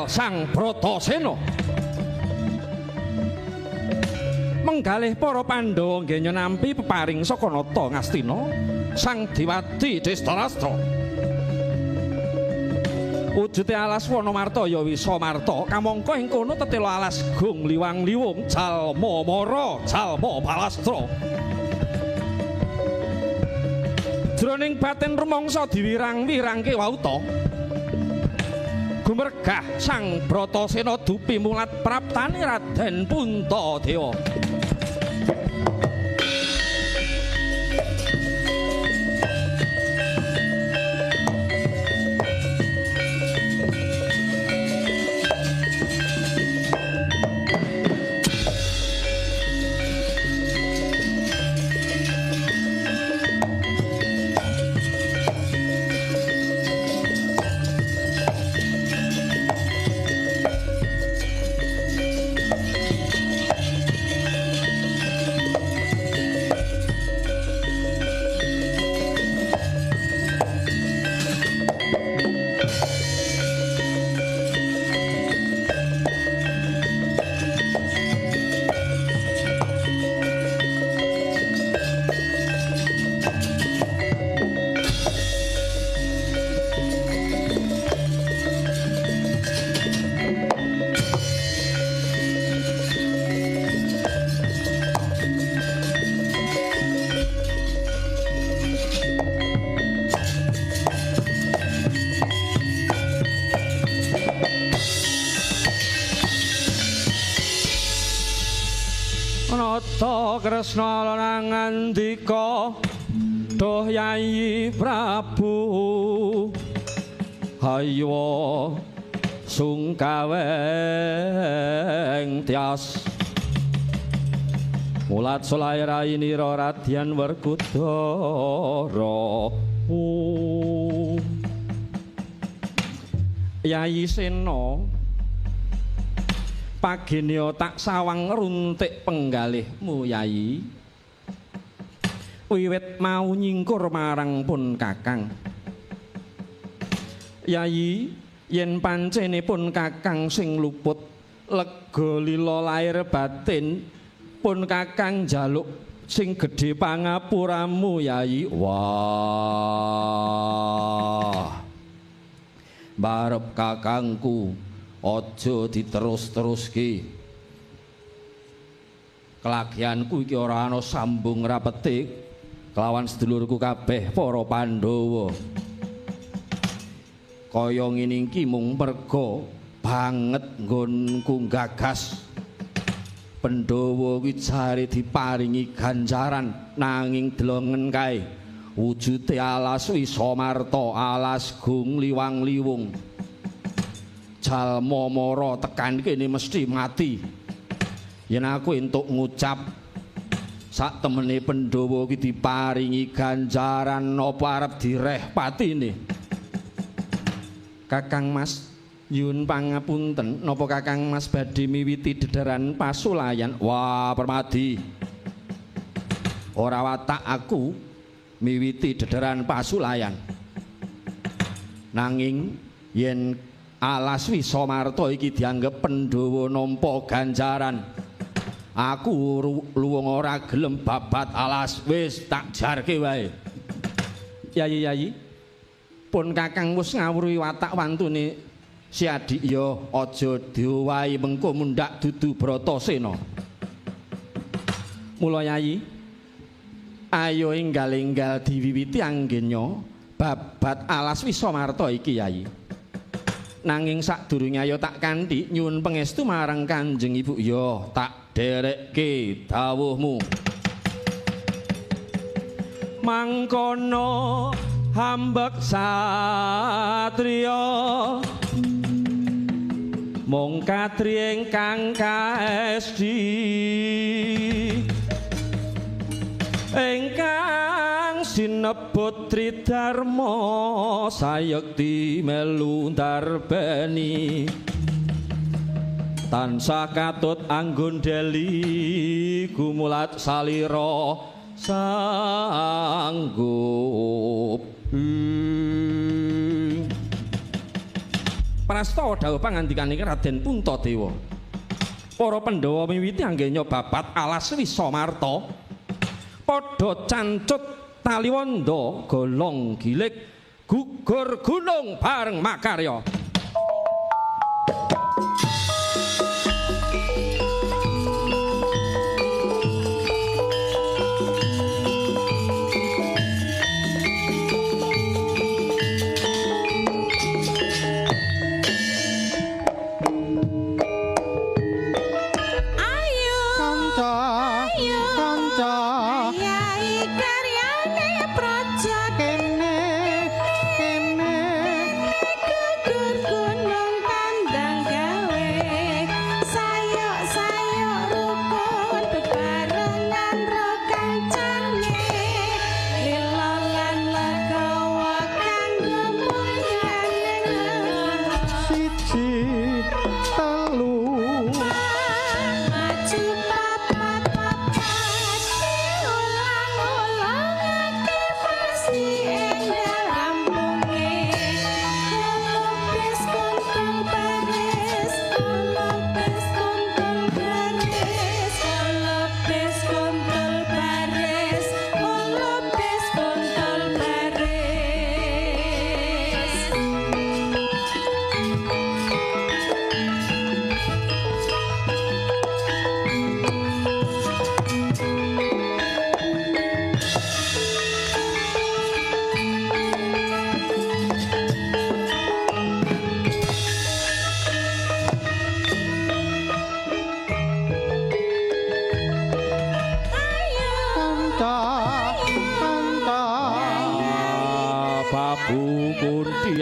Jengkel Sang Bratasena. Menggalih para Pandhawa nggenya nampi peparing saka nata Ngastina Sang Dewati Destarastra. Wujude alas Wanamarta ya Wisamarta kamangka ing kono tetela alas Gung Liwang Liwung jalma mara jalma palastra. Jroning batin rumangsa diwirang-wirangke wauta. Gumergah Sang Bratasena dupi mulat praptane Raden Puntadewa. Nata Kresna nangandika duh Yayi Prabu hayo sungkaweng tias mulat sulai rainira Radyan Werkudara. Yayi Sena pagenya tak sawang runtik penggalihmu Yayi. Wiwit mau nyingkur marang pun Kakang. Yayi, yen pancene pun Kakang sing luput lega lila lair batin pun Kakang njaluk sing gedhe pangapuramu Yayi. Wah. Barep kakangku aja diterus-teruske. Kelagianku iki ora ana sambung rapete kelawan sedulurku kabeh para Pandhawa. Kaya ngene iki mung merga banget nggonku gagas. Pandhawa kuwi jare diparingi ganjaran nanging delongen kae wujude alas Wisamarta, alas Gung Liwang Liwung. Jalma mara tekan kene mesti mati. Yen aku entuk ngucap sak temene Pandhawa iki diparingi ganjaran apa arep direh patine. Kakang Mas nyuwun pangapunten, napa Kakang Mas badhe miwiti dederan pasulayan? Wah, Permadi. Ora watak aku miwiti dederan pasulayan. Nanging yen alas Wisamarta iki dianggep Pandhawa nampa ganjaran, aku luwung ora gelem babat alas, wis tak jarke wae. Yayi-yayi, pun Kakang wis ngawruhi watak wantune si adik ya aja diowahi mengko mundhak dudu Bratasena. Mula Yayi, ayo enggal-enggal diwiwiti anggenya babat alas Wisamarta iki Yayi. Nanging sadurunge ayo tak kanthi nyuwun pangestu marang Kanjeng Ibu ya tak derekke dawuhmu. Mangkono hambek satriya mung katri ingkang kaesti ingkang sinebut Tridharma sayekti melu ndarbeni tansah katut anggon deli gumulat salira sanggup. Prastawa dawuh pangandikane Raden Puntadewa. Para Pandhawa miwiti anggenya babat alas Wisamarta. Padha cancut taliwonda golong gilik gugur gunung bareng makarya.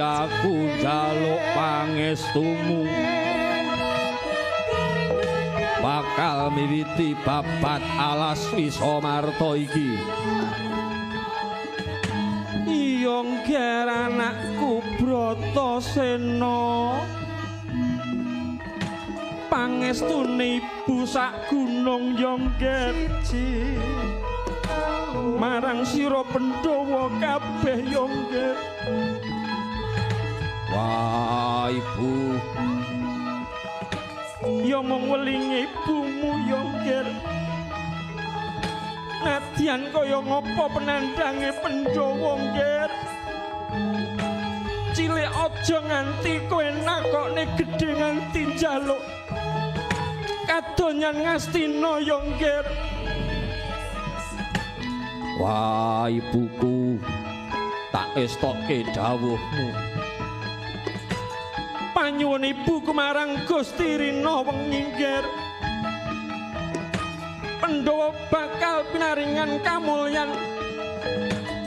Aku njaluk pangestumu bakal miwiti babat alas Wisamarta iki. Iya ngger anakku Bratasena, pangestune ibu sak gunung ya ngger, marang sira Pandhawa kabeh ya ngger. Wah ibu, ya mung welinge ibumu ya ngger. Nadyan kaya ngapa penandange Pandhawa ngger, cilik aja nganti kowe nakokne gedhe nganti njaluk kadonyan Ngastina ya ngger. Wah ibuku, tak estokke dawuhmu. Panyuwun ibu marang Gusti rina wengi ngger, Pandhawa bakal pinaringan kamulyan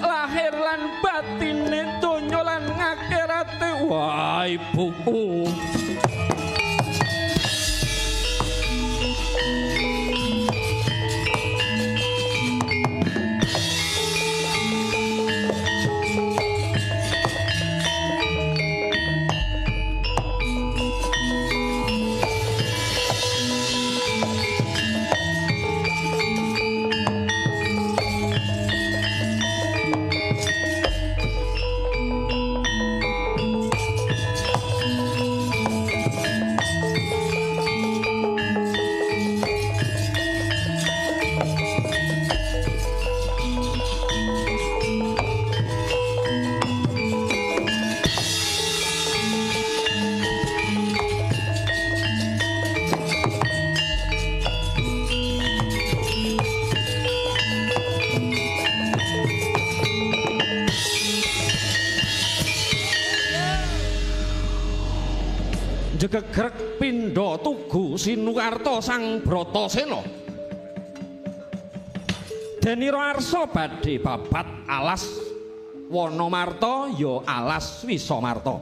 lahir lan batine donya lan ngakhirate. Wah ibuku. Jegegrek pindha tugu Sinukarta Sang Bratasena. Denira arsa badhe babat alas Wanamarta ya alas Wisamarta.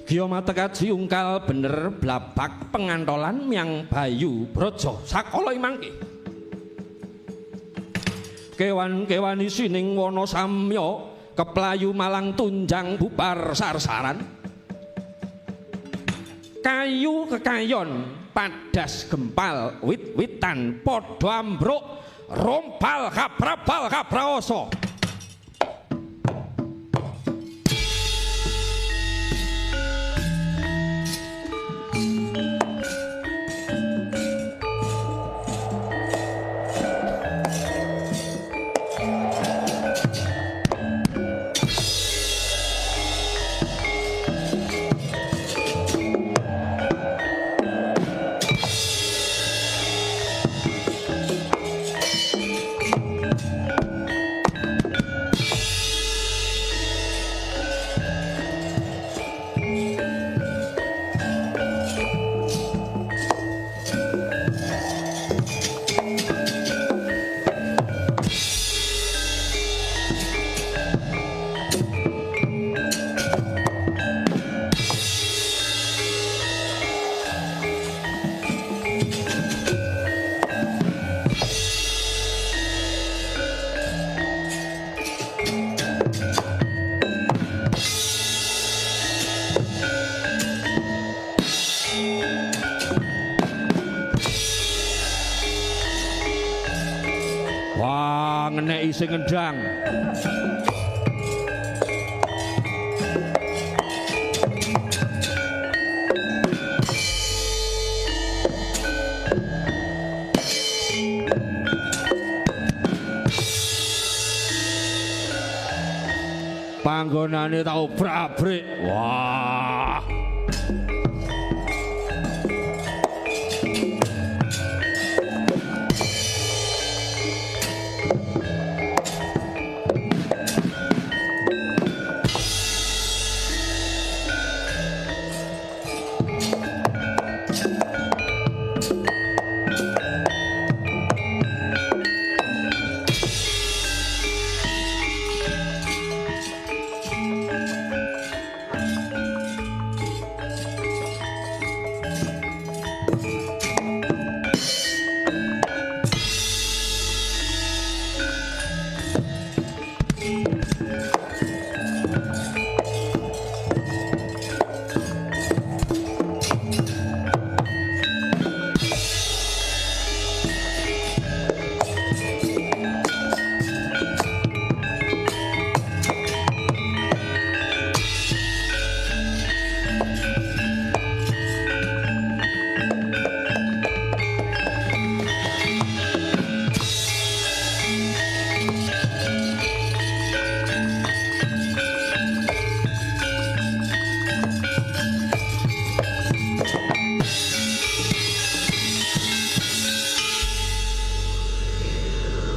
Giya matekaji ungkal bener blabak pengantolan miang bayu braja sakala imangke. Kewan-kewan isining wana samya keplayu malang tunjang bubar sarsaran. Kayu kekayon padas gempal wit-witan padha ambruk rompal kaprabal kapraoso. Tari sing ngendang. Panggonane tak obrak-abrik. Wah.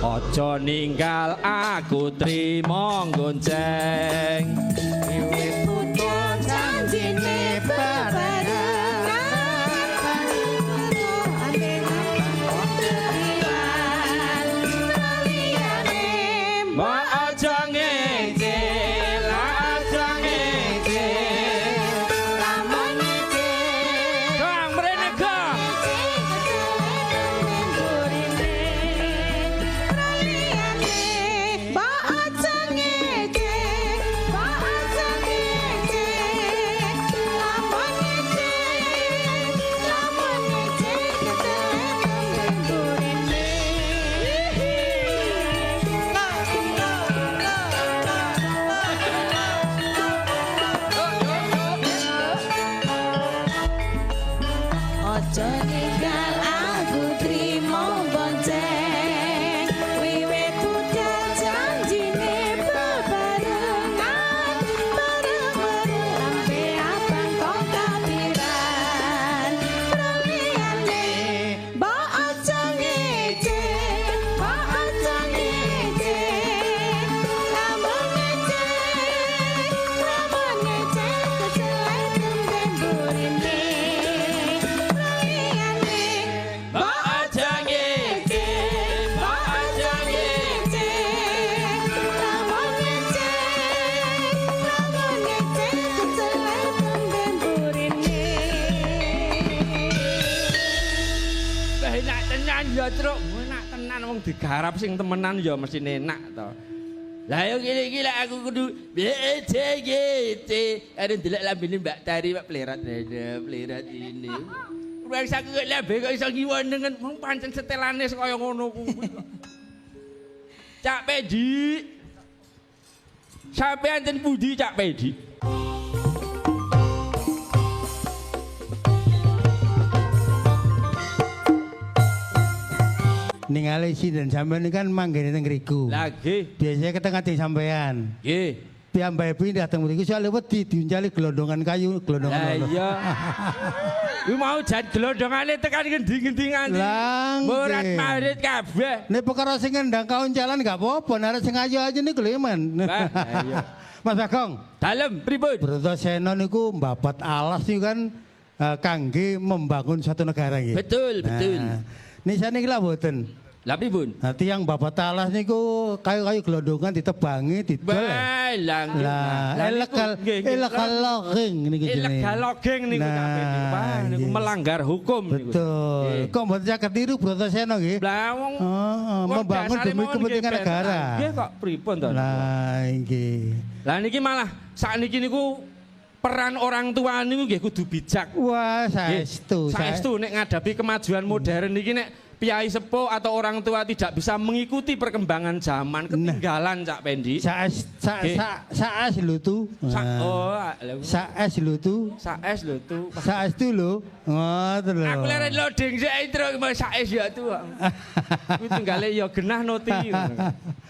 Aja ninggal aku trimo gonceng. Wiwit putus janjine bebarengan. Mbok aja ngece, aja ngece. Lamun ngece, Kang mrene Kang. Aja ninggal aku trimo bonceng. Wiwit budal janjine bebarengan. Bareng-bareng lambe abang kok kapiran. Praliyane mbok aja ngece, mbok aja ngece. Lamun ngece, lamun ngece kecelek tembe mburine. Mbok aja ngece, mbok aja ngece. Lamun ngece, lamun ngece kecelek tembe mburine. Wah, enak tenan ya, Truk. Enak tenan wong digarap sing temenan ya mesti enak to. Lah yo ngene iki lek aku kudu B C G C. Arep ndelok lambene Mbak Tari Pak plerat rene, plerat ini. Wong saiki kok lambe kok iso ngiwo nengen wong pancen setelane kaya ngono kuwi kok. Cak Pedi. Sampeyan ten pundi Cak Pedi? Ningali sinden sampean ini kan manggene teng ngriku. Lah nggih. Biasanya ketengah teng sampean. Nggih. Piyambake pindah teng mriku soalnya wedi diuncali gelondongan kayu, gelondongan Lah ngono. iya. Kuwi mau jan gelondongane tekan ngendi-ngendi nganti. Lah, nggih. Murat-marit kabeh. Nek perkara sing ngendang kauncalan gak apa-apa, nek sing ayu-ayu niku lho men. Lah, iya. Mas Bagong, Dalem pripun? Bratasena niku mbabat alas niku kan kangge membangun satu negara nggih. Betul, betul. Nah, niki saniki lak mboten. Lah pripun? Nah, tiyang babat alas niku kayu-kayu gelondongan ditebangi, didol. Wah, lah nggih. Lah, Lah, niku, ilegal nggih, nggih. ilegal logging niku jenenge. Ilegal logging niku Cak Pedi. Wah, niku nggih. melanggar hukum niku. Betul. Nggih. Kok mboten saged tiru Bratasena nggih? Lah wong Oh, wong membangun dasare demi mawon nggih kepentingan ben. negara. Nggih kok pripun to? Lah nggih. Lah niki malah sakniki niku peran orang tua niku nggih kudu bijak. Wah, Nggih, saestu. Saestu nek ngadapi kemajuan modern niki nek Piyai sepuh atau orang tua tidak bisa mengikuti perkembangan zaman, ketinggalan Cak Pendi. Saes sa sa saes lho tu. Saes lho tu. Saes lho tu. Saes tu lho. Ngoten lho. Aku leren loading sik Truk saes ya tu. Kuwi tunggale ya genah noti.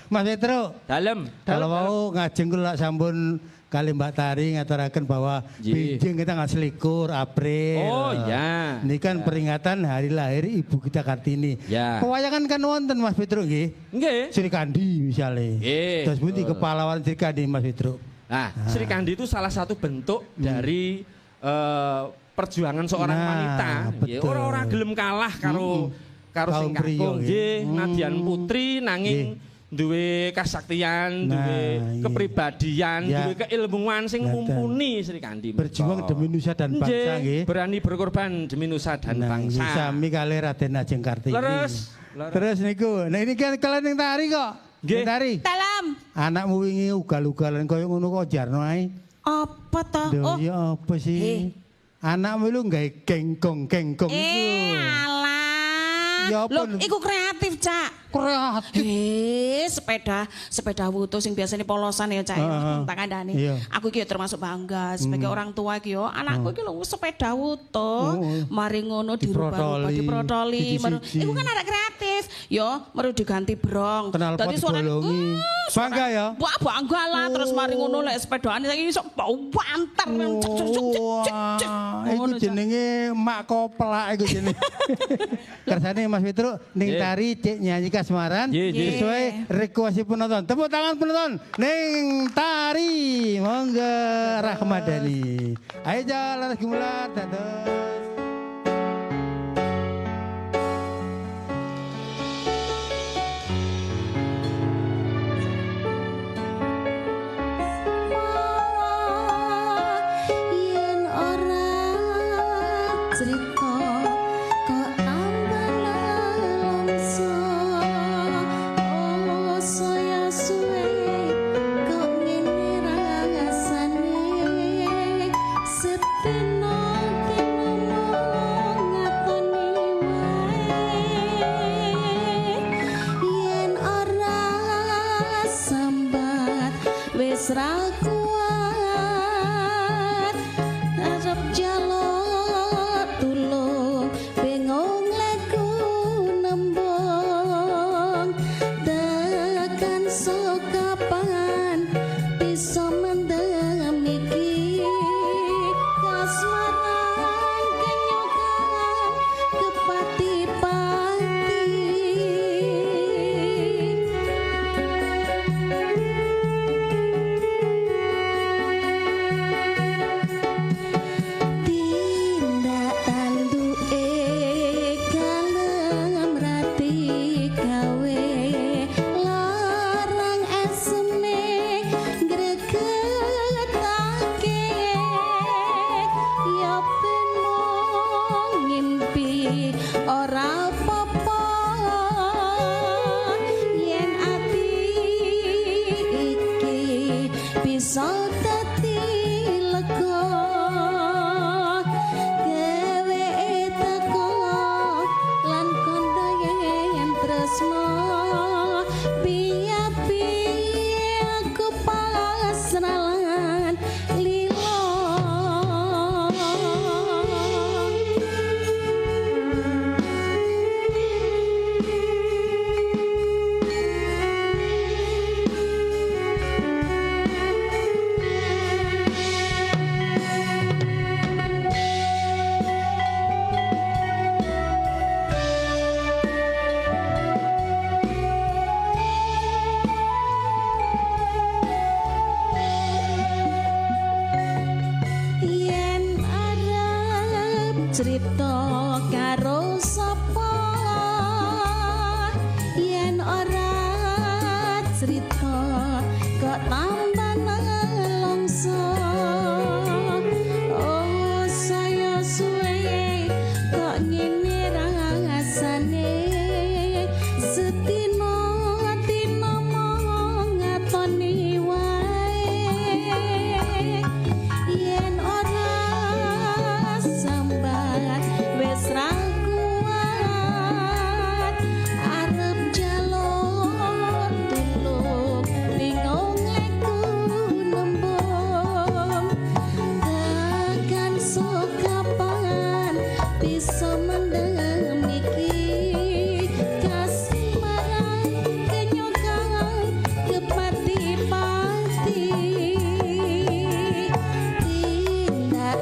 Mas Petro. Dalem. Kalau mau ngajeng kula sampun kali Mbak Tari ngaturaken bahwa benjing kita tanggal 21 April. Oh iya. Ini kan peringatan hari lahir Ibu kita Kartini. Ya. Pewayangan kan wonten Mas Petro nggih. Nggih. Sri Kandi misalnya. Nggih. Terus pundi kepahlawan Sri Kandi Mas Petro. Nah, Sri Kandi itu salah satu bentuk dari perjuangan seorang wanita. Nggih, ora-ora gelem kalah karo karo sing kakung nggih, Nadian Putri nanging duwe kasaktian, duwe kepribadian, duwe keilmuan sing mumpuni Sri Kandi. Berjuang demi nusa dan bangsa nggih. Berani berkorban demi nusa dan bangsa. Sami kali Raden Ajeng Kartini. Leres. Terus niku. Nah ini kan kalian yang tari kok. Nggih. Tari. Dalam. Anakmu wingi ugal-ugalan koyo ngono kok jarno ae. Apa to? Oh. Iya apa sih? Anakmu lu gawe gengkong-gengkong iku. Alah. Ya Lho, iku kreatif, Cak. Kreatif. Sepeda wutuh sing biasanya polosan ya, Cak. Tak kandhane. Aku iki ya termasuk bangga sebagai orang tua iki yo. Anakku iki lho sepeda wutuh, mari ngono dirubah-rubah, diprotoli. Iku kan anak kreatif. Yo, meru diganti brong. Dadi suarane bangga ya. Wah, bangga lah terus mari ngono lek sepedaan saiki iso banter. Iku jenenge mak koplak iku jenenge. Kersane Mas Petro ning tari cek nyanyi kasmaran sesuai request penonton. Tepuk tangan penonton ning tari monggo Rahmadani. Ayo jalan gumelar dados. Yen ora cerita kok tambah nelongso, oh saya suwe kok ngene rasane, seteno teno ngatoni wae, yen ora sambat wis ra kuat, arep jaluk tulung bingung leku nembung, tekan sokapan bisa mendem iki, kasmaran kenyokan kepati-pati. Tindak tanduke kalem rati gawe larang eseme gregetake, ya ben mung ngimpi ora apa-apa, yen ati iki bisa dadi lega, dheweke teko lan kandha yen tresno, piye-piye aku pasrah lan lila. Yen arep crita karo sapa, yen ora crita kok tambah nelongso, oh saya suwe kok ngene rasane, setino tino mung ngatoni wae, yen ora sambat wis ra kuat.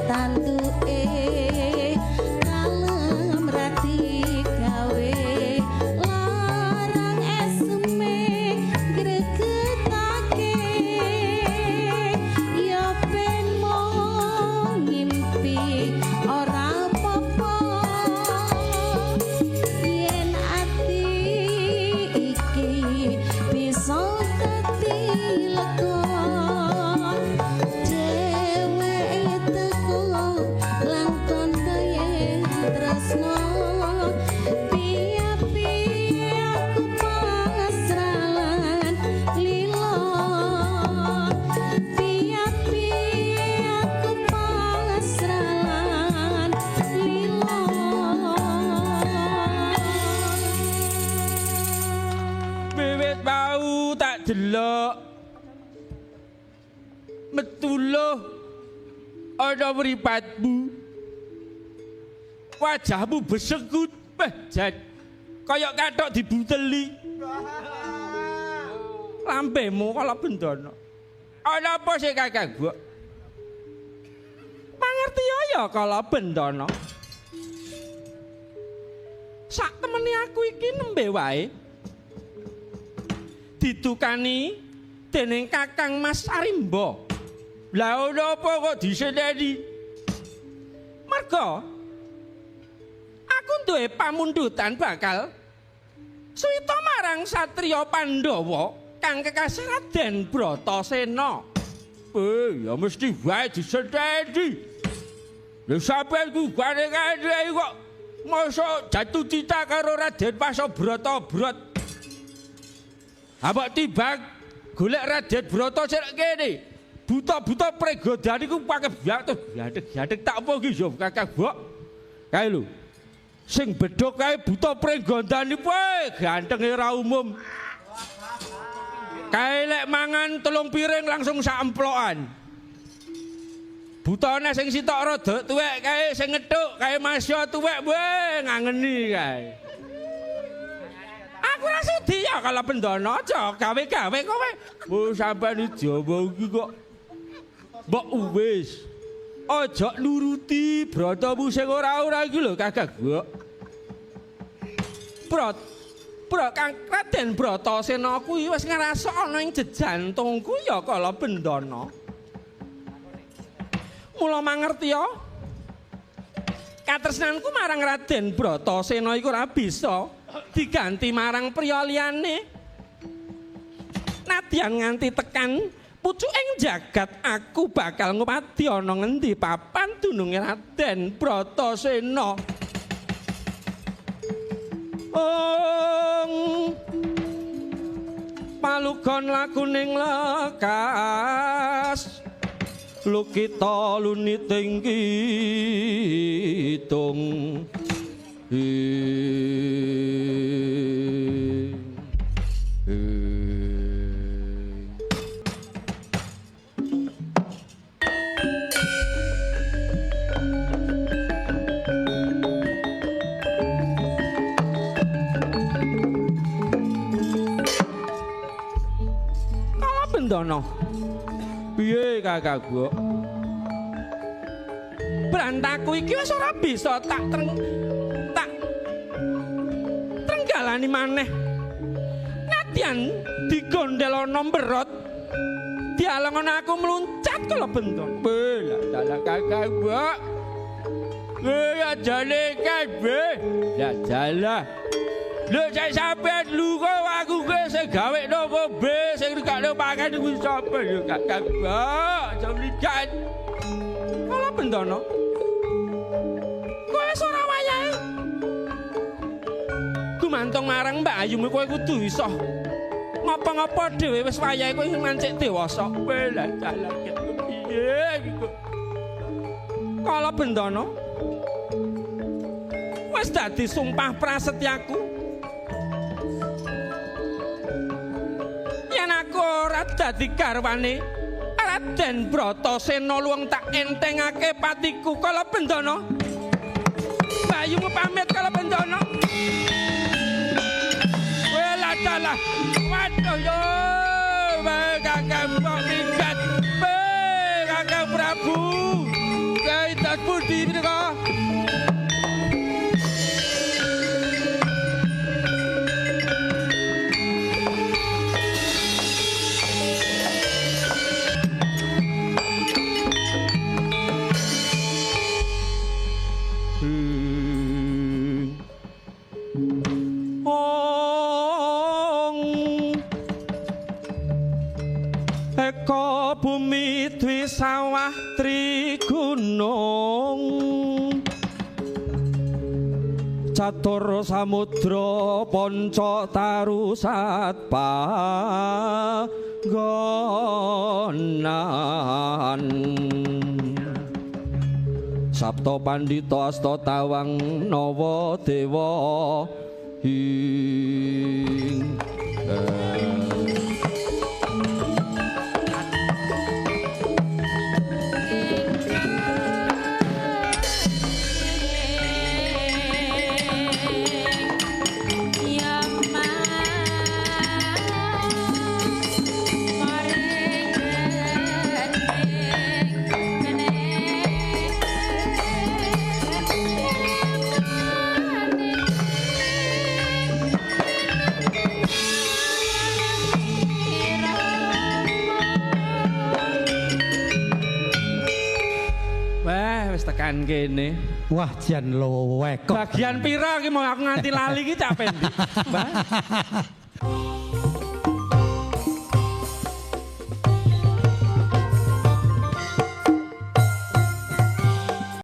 Tanduke kalem rati gawe larang eseme gregetake ya ben mung ngimpi ora apa-apa yen ati iki bisa dadi lega dheweke teko lan kondo yen tresno piye-piye aku pasrah lan lila piye-piye aku pasrah lan lila. Wiwit mau tak delok metuluh ana mripatmu. Wajahmu besekut, beh jan kaya kathok dibuteli. Lambemu kala bendana. Ana apa sih Kakang Mbok? Mangerti ya kala bendana. Sak temene aku iki nembe wae didukani dening Kakang Mas Arimba. Lah ana apa kok diseneni? Merga aku duwe pamundutan bakal suwita marang satriya Pandhawa kang kekasih Raden Bratasena. Ya mesti wae diseneni. Lha sampeyan ku gane-gane kok mosok jatuh cita karo Raden Pasobrata-brot. Apa timbang golek Raden Brata sik kene. Buta-buta pregodan iku pake biatek-biatek tak apa iki yo Kakang Mbok. Kae lho. Sing bedhok kae buta pregodan iku gantenge ora umum. Kae lek mangan 3 piring langsung sak emplokan. Butane sing sitok rada tuwek kae sing ngethuk kae masya tuwek weh ngangeni kae. Aku ora sudi ya kalau bendana aja gawe-gawe kowe. Oh sampean Jawa iki kok mbok wis. Aja nuruti bratamu sing ora-ora iki lho Kakang Mbok. Kang Raden Bratasena kuwi wis ngrasuk ana ing jejantungku ya kala bendana. Mula mangerti ya. Katresnanku marang Raden Bratasena iku ora bisa diganti marang priya liyane. Nadyan nganti tekan pucuking jagat aku bakal ngupadi ana ngendi papan dununge Raden Bratasena. Ong palugon lakuning lekas lukita luniting kidung. Kala bendana. Piye Kakang Mbok? Brantaku iki wis ora bisa tak trenggalani maneh. Nadyan digondel ana mberot. Dialongono aku mluncat kala bendana. Lah dalah Kakang Mbok. Ya jane kabeh. Ya dalah. Lho cek sampean lu kok aku kowe sing gawekno kowe sing rekakno pangan kuwi sapa lho Kakang Mbok. Jam. Kala bendana. Kowe wis ora wayahe. Gumantung marang Mbak Ayumu kowe kudu iso ngapa-ngapa dhewe wis wayahe kowe mancik dewasa. Lah dalah piye iki kok. Kala bendana. Wis dadi sumpah prasetyaku. Yen aku ora dadi garwane Raden Bratasena luwung tak entengake patiku kala bendana. Bayumu pamit kala bendana. Welah dalah. Waduh yo, Kakang Mbok minggat. Kakang Prabu. Budi menika. Eko bumi dwi sawah tri gunung catur samudra panca taru sat panggonan Sabta Pandita Asta Tawang Nawa Dewa ing. Tekan kene. Wah, jan lowek. Bagian pira iki mau aku nganti lali iki cak pendi.